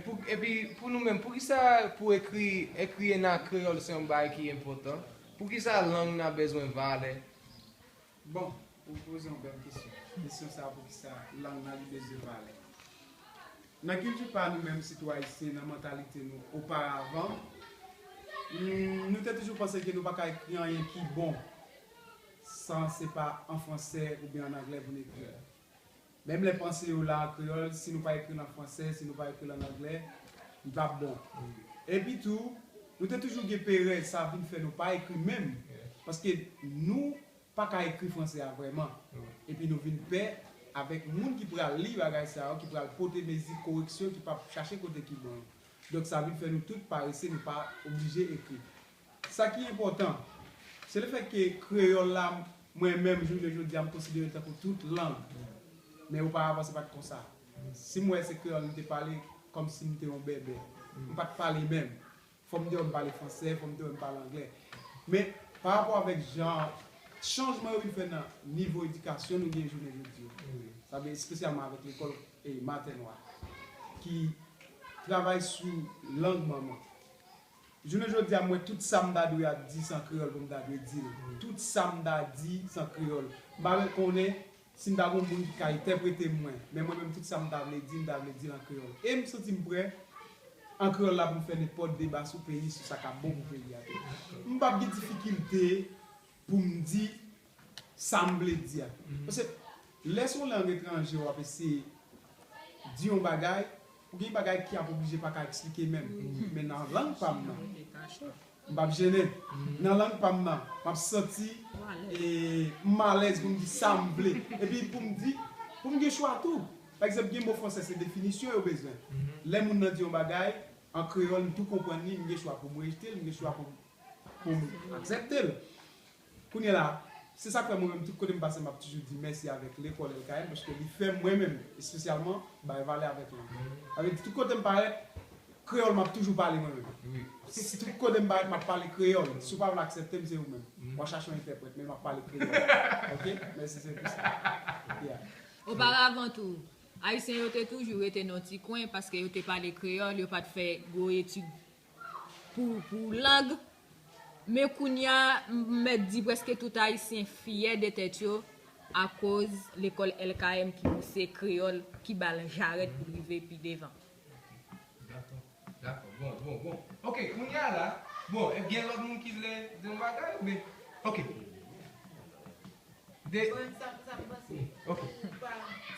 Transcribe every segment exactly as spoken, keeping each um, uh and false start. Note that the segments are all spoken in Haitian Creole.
Pou, epi pou nou menm, poukisa pou ekri, ekri nan kreyòl se yon bagay ki enpòtan? Poukisa lang nan bezwen valè? Bon, ou poze yon bèl kesyon. Kesyon sa a, poukisa lang nan li bezwen valè? Nan kilti pa nou menm, sitou ayisyen, nan mantalite nou oparavan, mm, nou te toujou panse ke nou pa ka ekri anyen ki bon san se pa an fransè oubyen an anglè pou n ekri l. Menm lè panse yo la an kreyòl, si nou pa ekri l an fransè, si nou pa ekri l an anglè, li p ap bon. Epi tou, nou te toujou gen perèz, sa vin fè nou pa ekri menm. Paske nou pa ka ekri fransè a vrèman. Epi nou vin pè avèk moun ki pral li bagay sa yo, ki pral pote mezi koreksyon, ki p ap chache kote ki bon yo. Donk sa vin fè nou tout parese, nou pa oblije ekri. Sa ki enpòtan, se lefèt ke kreyòl la, mwen menm, jounen jodi a, m konsidere l tankou tout lang. Men oparavan, se pa t konsa. Si m wè se kreyòl m te pale, kòmsi m te yon bèbè. M pa t pale menm. Fò m te wè m pale fransè, fò m te wè m pale anglè. Men, pa rapò avèk jan chanjman yo vin fè nan nivo edikasyon nou gen jounen jodi yo. Sa vle espesyalman avèk lekòl e matènwa ki travay sou lang manman. Jounen jodi a, mwen, tout sa m ta dwe ap di, se an kreyòl pou m ta dwe di l. Tout sa m ta di, se an kreyòl. M pa konnen si m ta gen yon moun ki ka entèprete mwen, men mwen menm, tout sa m ta vle di, m ta vle di l an kreyòl. E m santi m prè, an kreyòl la, pou m fè nenpòt deba sou peyi, sou sa k ap bon pou peyi a tou. M p ap gen difikilte pou m di sa m vle di a. Paske lè se yon lang etranje w ap eseye di yon bagay, ou gen bagay ki ap oblije pa ka eksplike menm. Men nan lang pa m nan, m p ap jennen. Nan lang pa m nan, m ap santi e, m alèz pou m di sa m vle. Epi pou m di, pou m gen chwa tou. Pa egzanp, gen mo fransè, se definisyon yo bezwen. Lè moun nan di yon bagay, an kreyòl, m tou konprann li, m gen chwa pou m rejte l, m gen chwa pou m, pou m aksepte l. Kounye a la, se sa k fè mwen menm, tout kote m pase, m ap toujou di mèsi avèk lekòl L K M, paske li fè mwen menm, espesyalman, bay valè avèk lang. Sa vle di, tout kote m parèt, kreyòl m ap toujou pale mwen menm. Si tout kote m parèt, m ap pale kreyòl. Si w pa vle aksepte m, se ou menm. W a chache yon entèprèt, men m ap pale kreyòl. Oke? Mèsi, se pou sa. Yeah. Oparavan tou, Ayisyen yo te toujou rete nan ti kwen paske yo te pale kreyòl, yo pa t fè gwo etid pou, pou lang. Men kounye a, m mèt di prèske tout Ayisyen fyè de tèt yo akoz lekòl L K M ki pouse kreyòl, ki ba l jarèt pou l rive pi devan. Dakò, dakò, bon, bon, bon. Ok, kounye a la, bon, e gen lòt moun ki vle di yon bagay, oubyen? Ok. De... Mwen, sa, sa m panse, ou pa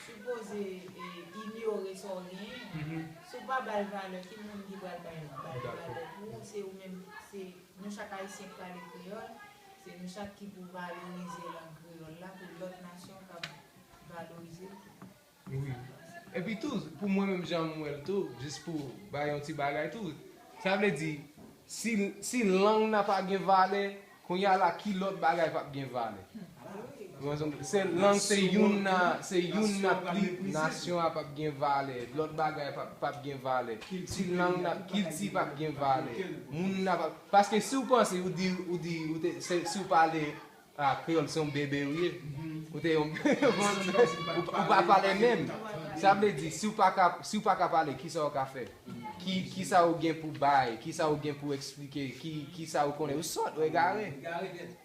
sipoze e, inyore sa w genyen. Si w pa ba l valè, ki moun ki pral ba l, ba l valè pou ou? Se ou menm, se nou chak Ayisyen k pale kreyòl, se nou chak ki pou valorize lang kreyòl la pou lòt nasyon kab valorize l tou. Wi. Epi tou, pou mwen menm jan m wè l tou, jis pou bay yon ti bagay tou, sa vle di, si, si lang nan pa gen valè, kounye a la ki lòt bagay p ap gen valè? Se lang se youn nan, se youn nan pli, nasyon an p ap gen valè, lòt bagay p ap, p ap gen valè. Si lang nan, kilti p ap gen valè. Moun nan p ap, paske si w panse, ou di, ou di, ou te, se, si w pale, ah, kreyòl se yon bebe ou ye. Ou te yon, ou, ou pa pale menm. Sa vle di, si w pa ka, si w pa ka pale, kisa w ka fè? Ki, kisa ou gen pou bay? Kisa ou gen pou eksplike? Ki, kisa ou konnen? Ou sòt, ou egare.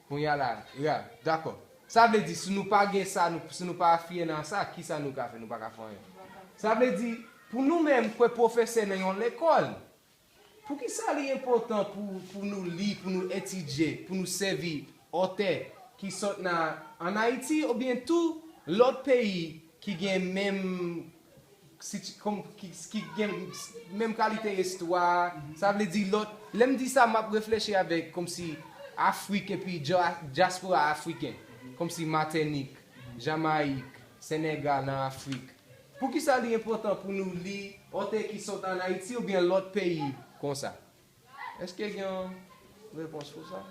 Kounye a la, ya, dakò. Sa vle di, si nou pa gen sa, nou, si nou pa fye nan sa, kisa nou ka fè? Nou pa ka fè anyen. Sa vle di, pou nou menm, kwè pwofesè nan yon lekòl, poukisa li enpòtan pou, pou nou li, pou nou etidye, pou nou sèvi otè ki sòt nan, ann Ayiti oubyen tou lòt peyi ki gen menm siti-, kòm, ki, ki gen menm kalite istwa? Sa vle di lòt, lè m di sa, m ap reflechi avèk kòmsi Afrik epi dya-, dyaspora afriken, kòmsi Matinik, Jamayik, Senegal nan Afrik. Poukisa li enpòtan pou nou li otè ki sòt ann Ayiti oubyen lòt peyi konsa? Èske gen yon repons pou sa?